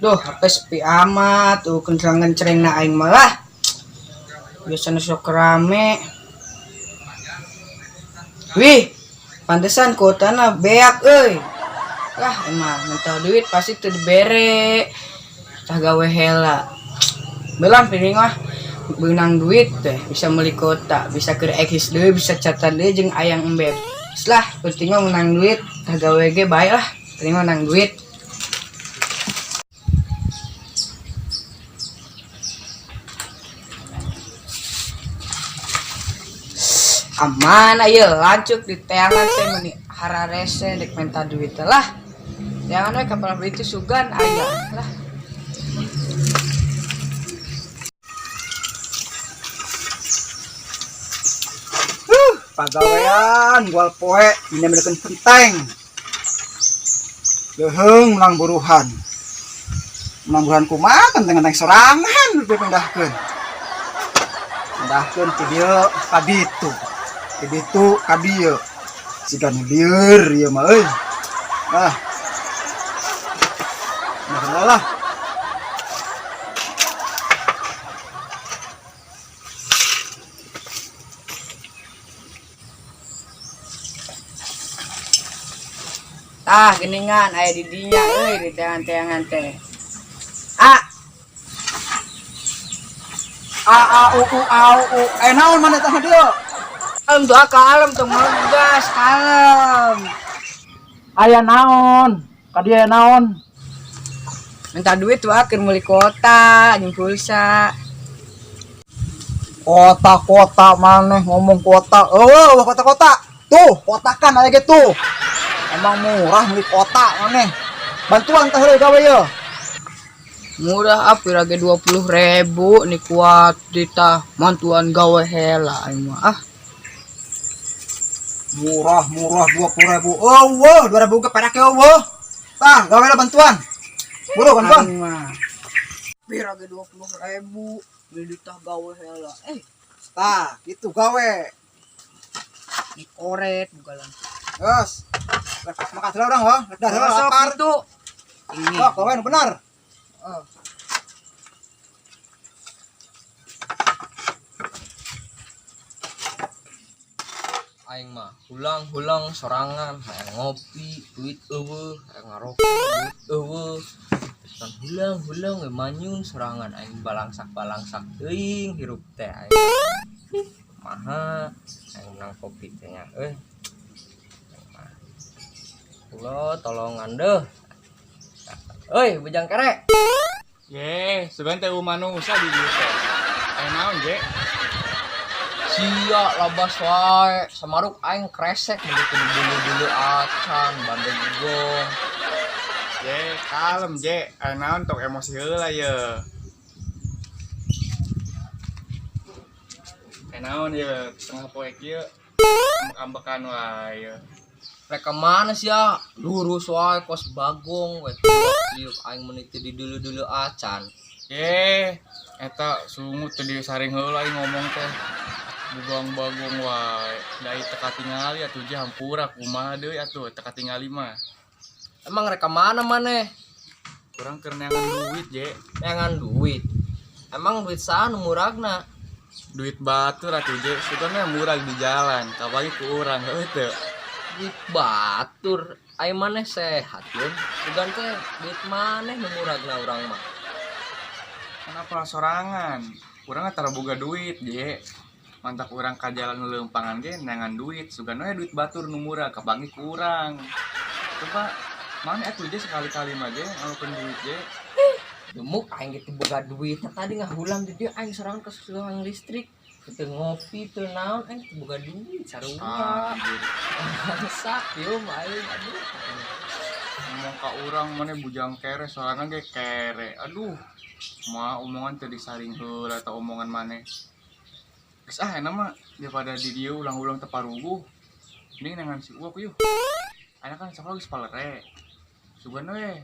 Duh, HP sepi amat tuh kencreng-kencreng na aing malah. Biasanya sok rame. Wih, pantesan kuotana beak euy. Lah emang minta duit pasti teu dibere. Tah gawe hela. Belang piring mah beunang duit teh bisa meuli kuota, bisa keur eksis deui, bisa chatan deui jeung ayang embeb. Lah, penting mah menang duit, tah gawe ge bae lah. Penting mah menang duit. Aman ayo lanjut di teangan teh meni hararese dek minta duit teh lah. Teangan we kapal itu sugan aya lah. Pagawean gual poe minjem penteng. Leuheung menang buruhan. Menang buruhan kumaha kenteng-kenteng sorangan dipindahkeun. Pindahkeun ti dieu ka ditu. Ti ditu ka dieu. Siga nu lieur ieu mah euy. Ah. Nah, lah. Tah geningan aya di dinya euy di teangan-teangan teh. A. A A U U A U U. Eh naon maneh tah dieu? Kalem tuh kalem tuh ngegas kalem. Aya naon? Ka dieu aya naon? Minta duit tuh keur meuli kuota jeung pulsa. Kota-kota maneh ngomong kota. Eueuh, kota-kota. Tuh, kotakan aya ge tuh. Emang murah beli kota maneh. Bantuan tah heureuy gawe ye. Murah ah pira ge 20.000 ni kuat ditah mantuan gawe hela aing mah ah. Murah-murah 20.000. Eueuh, 2.000 ge perak eueuh. Tah, gawe lah bantuan. Buru bantuan. Aing mah. Pira ge 20.000 ni ditah gawe hela. Tah, gitu gawe. Ni koret bugalan. Geus. Rek makan heula urang heuh, rek dahar heula Sok lapar. kitu. Ini. Sok gawe nu bener. Oh. Aing mah hulang-hulang sorangan, hayang ngopi, duit eueuh, hayang ngarokok, duit eueuh. Kan hulang-hulang we manyun sorangan aing balangsak-balangsak teuing hirup teh aing. Kumaha aing menang kopi teh nya euy. Ulo tolongan deuh. Euy, bujang kere. Ye, sebenarnya teh manusia di dieu teh. Aya naon, Je? Sia labas wae, samaruk aing kresek begitu dulu-dulu acan bandegong. Je, kalem, Je. Aya naon tok emosi heula ye. Aya naon ye, tengah poe kieu ambek-ambekan wae. Rek ka mana sia? Lurus wae kos bagong we liuk aing meniti di dulu-dulu acan. Ye, eta sungut teu disaring heula aing ngomong teh. Bugong-bagong wae, dai teu katingali atuh je hampura kumaha deui atuh teu katingali mah. Emang rek ka mana maneh? Kurang keur neangan duit, Je. Neangan duit. Emang duit saha nu muragna? Duit batur atuh, Je. Sugana murag di jalan, kabagi ku urang heuh teu. Duit batur, ai maneh sehat yeun. Sugan teh duit maneh nu muragna urang mah. Kenapa sorangan? Urang tara boga duit, Je. Mantak urang ka jalan nu leumpangan ge neangan duit, sugan we duit batur nu murag kapanggih ku urang. Coba mana atuh Je sekali-kali mah Je ngalukeun duit Je. Gemuk aing ge teu boga duit. Tadi ngahulang di dieu aing sorangan ke tukang listrik. Teu ngopi teu naon aing teu boga duit sarua. Ah, anjir. Bangsat ieu mah aing aduh. Ngomong ka urang maneh bujang kere sorangan ge kere. Aduh. Mah omongan teu disaring heula eta omongan maneh. Geus ah enak mah daripada di dieu ulang-ulang teu paruguh. Mending neangan si Uok yeuh. Ayeuna kan sakola geus palere. Sugan we.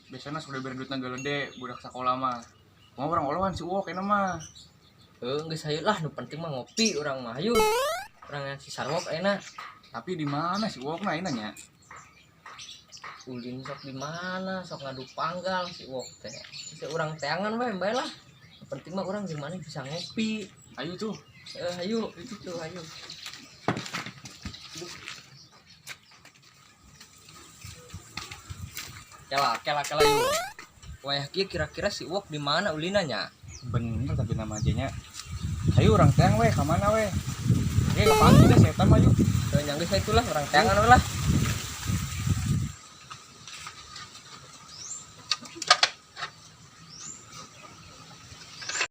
Biasana sok dibere duitna galede budak sakola mah. Kumaha urang olohan si Uok enak mah. Heuh geus hayu lah nu penting mah ngopi urang mah hayu. Urang si Sarwok ayeuna. Tapi di mana si Uok na ayeuna nya? Ulin sok di mana, sok ngadu panggal si Wok teh. Si urang teangan we bae lah. Yang penting mah urang jeung maneh bisa ngopi. Ayo tuh. Ayo, itu tuh ayo. Kela, kela, kela yuk. Wayah kieu kira-kira si Wok di mana ulinanya? Bener tapi nama nya. Ayo urang teang we, ka mana we? Oke, kapan udah setan mah yuk. Teu nyanggeus itulah urang teangan we lah.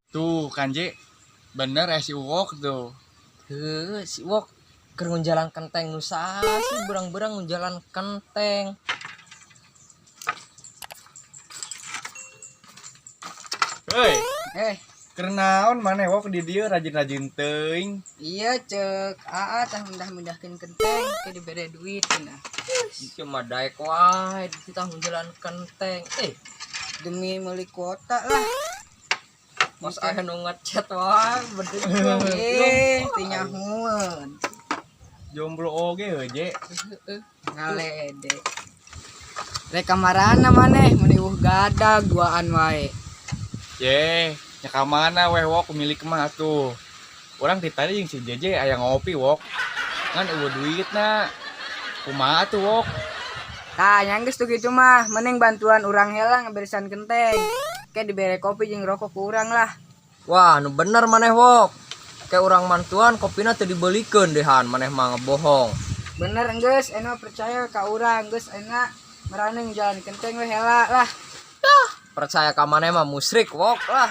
Tuh kan Je, bener si Wok tuh. Heuh, si Wok keur ngunjalan kenteng nu saha sih berang-berang ngunjalan kenteng. Hei, Eh, keur naon maneh Wok di dieu rajin-rajin teuing. Iya cek aa tah mundah-mundahkeun kenteng teh dibere duit cenah. Ieu mah daek wae kita ngunjalan kenteng. Demi meuli kuota lah. Mas aya nu ngechat wae bener. Teu nyahueun. Jomblo oge heuh Je. Ngalede. Rek kamarana maneh meuni eueuh gadag duaan wae. Ye, nya ka mana weh Wok milik mah atuh. Urang ti tadi jeung si JJ aya ngopi Wok. Ngan eueuh duitna. Kumaha atuh Wok? Tah, nya geus tuh kitu mah, mending bantuan urang heula ngaberesan kenteng. Ke dibere kopi jeung rokok ku urang lah. Wah, nu bener maneh Wok. Kayak urang mantuan kopina teu dibelikeun dehan maneh mah ngebohong. Bener geus, enak percaya ka urang geus enak meraneng jalan kenteng we heula lah. Percaya ka maneh mah musyrik Wok lah.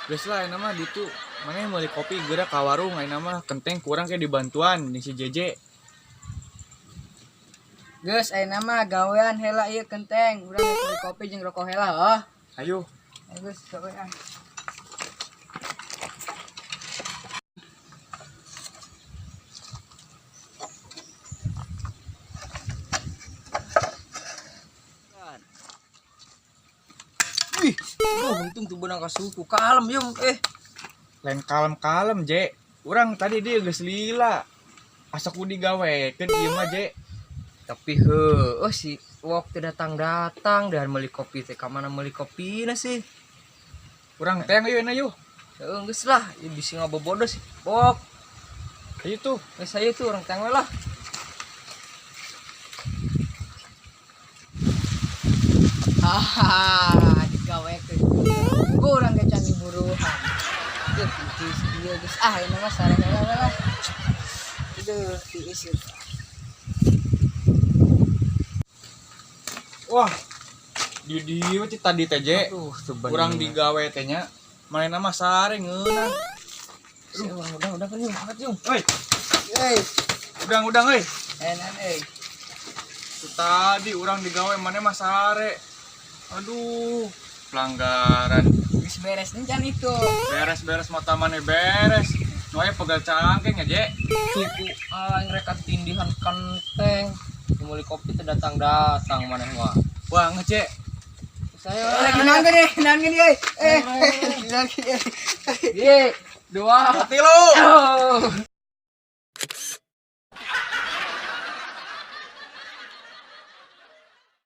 Geus lah ayeuna mah ditu. Maneh meuli kopi geura ka warung ayeuna mah kenteng kurang ke dibantuan jeung si JJ. Geus ayeuna mah gawean heula ieu kenteng, urang rek meuli kopi jeung rokok heula heuh. Ayo. Ayo geus gawean. Wih, duh, untung tuh benang kasuku kalem yum. Lain kalem-kalem Je. Urang tadi dia geus lila. Asa ku digawekeun ieu mah Je. Tapi heuh, si Wok teu datang-datang dan meuli kopi teh ka mana meuli kopina sih? Urang teang yeuh yeuh. Heuh, geus lah, ieu bisi ngabobodo sih. Wok, Ayo tuh. geus ayo tuh urang teang we lah. Haha, digawekeun. Ku urang ge can diburuhan. Duh, tiis ieu geus ah ini mah sare heula we lah. Aduh, tiis ieu. Wah. Di dieu ti tadi teh Je. Aduh, sebenarnya. Urang digawe teh nya. Manehna mah sare ngeunah. Si urang udah kan yung, angkat yung. Euy, Euy, udang-udang euy. enak euy. Tuh tadi urang digawe maneh mah sare. Aduh, pelanggaran. Geus beres encan itu. Beres-beres mata maneh beres. Nu aya pegal cangkeng ya, Je. Suku aing rek tindihan kenteng. Meuli kopi teh datang-datang maneh mah. Wah, Je. Saya Lagi naon gini, naon gini euy. Naon gini. Ye, dua. Tilu. Oh.